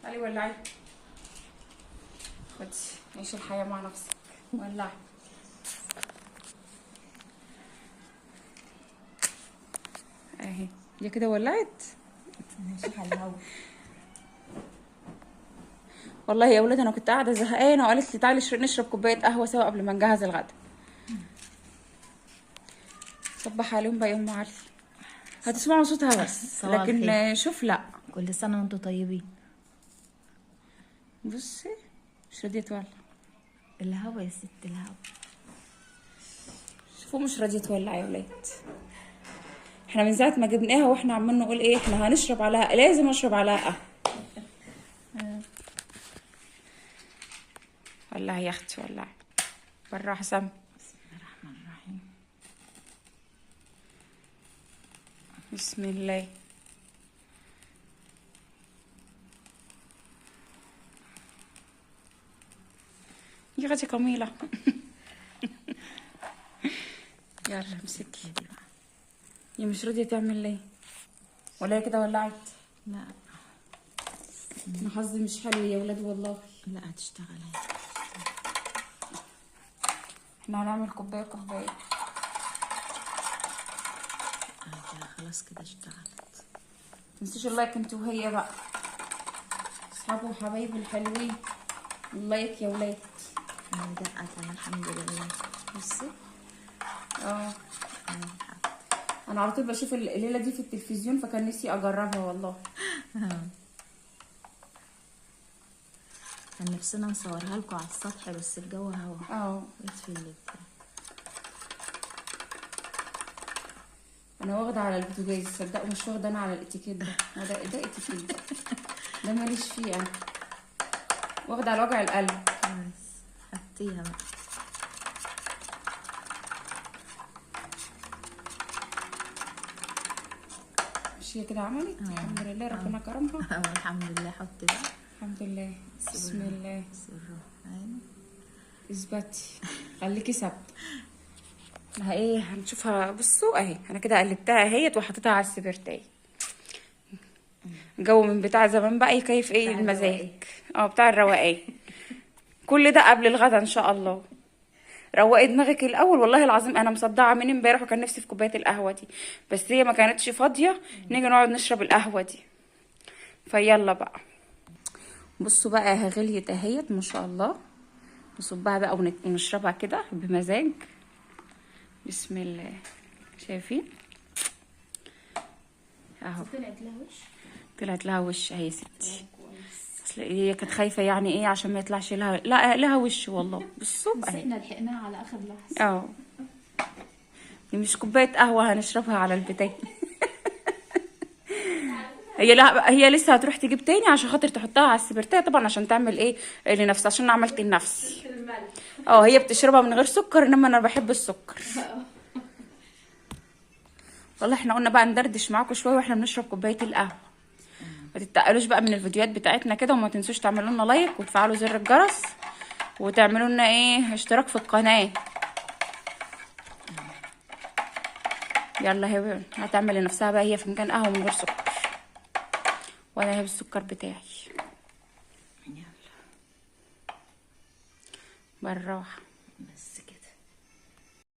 تعالي ولعي. خدي عيشي الحياة مع نفسك. ولعي. اهي هي كده ولعت. ماشي على الهوا. والله يا ولاد انا كنت قاعدة زهقانه وقالت لي تعالي نشرب كوباية قهوة سوا قبل ما نجهز الغدا. صبح عليهم بقى يا ام علي. هتسمعوا صوتها بس لكن شوف. لا كل سنة وانتم طيبين. بصي مش راضية تولع. الهوا يا ست الهوا. شوفوا مش راضية تولع يا ولاد. احنا من ساعة ما جبناها واحنا عمالين نقول ايه، احنا هنشرب عليها، لازم اشرب عليها قهوة. والله يا اختي والله بالراحة. سم. بسم الله الرحمن الرحيم. بسم الله. يا غتي كميلة. يلا امسكي. هي مش راضية تعمل ليه؟ ولا هي كده ولعت؟ لا انا حظي مش حلو يا ولاد والله. لا هتشتغل اهي. احنا هنعمل كوباية كوباية. خلاص كده اشتغلت. متنسوش ال like انتوا وهي بقى، اصحابي وحبايبي الحلوين. ال like يا ولاد. دقت الحمد لله. بصي انا على طول بشوف الليلة دي في التلفزيون فكان نفسي اجربها والله. كان نفسنا نصورها لكم على السطح بس الجو هوا. يطفي الليل. انا واخده على البوتاجاز صدقوا، مش واخده انا على الاتيكيت ده. هو ده اتيكيت ده ماليش فيه انا. واخده على وجع القلب. بس حطيها بقى. مش هي كده عملت؟ الحمد لله ربنا كرمها. الحمد لله. حطي بقى. الحمد لله. بسم الله. اثبتي، خليكي ثابتة. ما ايه هنشوفها. بصوا اهي انا كده قلبتها اهيت وحطيتها على السبرتايه. جو من بتاع زمان بقى يكيف ايه المزاج. بتاع الروقان. كل ده قبل الغدا ان شاء الله. روقي دماغك الاول. والله العظيم انا مصدعه من امبارح وكان نفسي في كوباية القهوة دي، بس هي ما كانتش فاضية نيجي نقعد نشرب القهوة دي. فيلا بقى. بصوا بقى غليت اهيت ما شاء الله. نصبها بقى ونشربها كده بمزاج. بسم الله. شايفين اهو طلعت لها وش. طلعت لها وش اهي يا ستي. اصل هي كانت خايفة يعني ايه عشان ما يطلعش لها. لا لها وش والله. بصوا بس احنا لحقناها على اخر لحظة. دي مش كوباية قهوة هنشربها على البتاع. هي لا هي لسه هتروح تجيب تاني عشان خاطر تحطها على السبرتايه طبعا، عشان تعمل ايه لنفسها، عشان انا عملت لنفسي. هي بتشربها من غير سكر، انما انا بحب السكر. والله احنا قلنا بقى ندردش معاكم شوية واحنا بنشرب كوباية القهوة. ما تتقلوش بقى من الفيديوهات بتاعتنا كده، وما تنسوش تعملوا لنا like وتفعلوا زر الجرس وتعملوا لنا ايه اشتراك في القناة. يلا هي هتعمل لنفسها بقى هي فنجان قهوة من غير سكر، وانا هي بالسكر بتاعي. يلا بالراحة. بس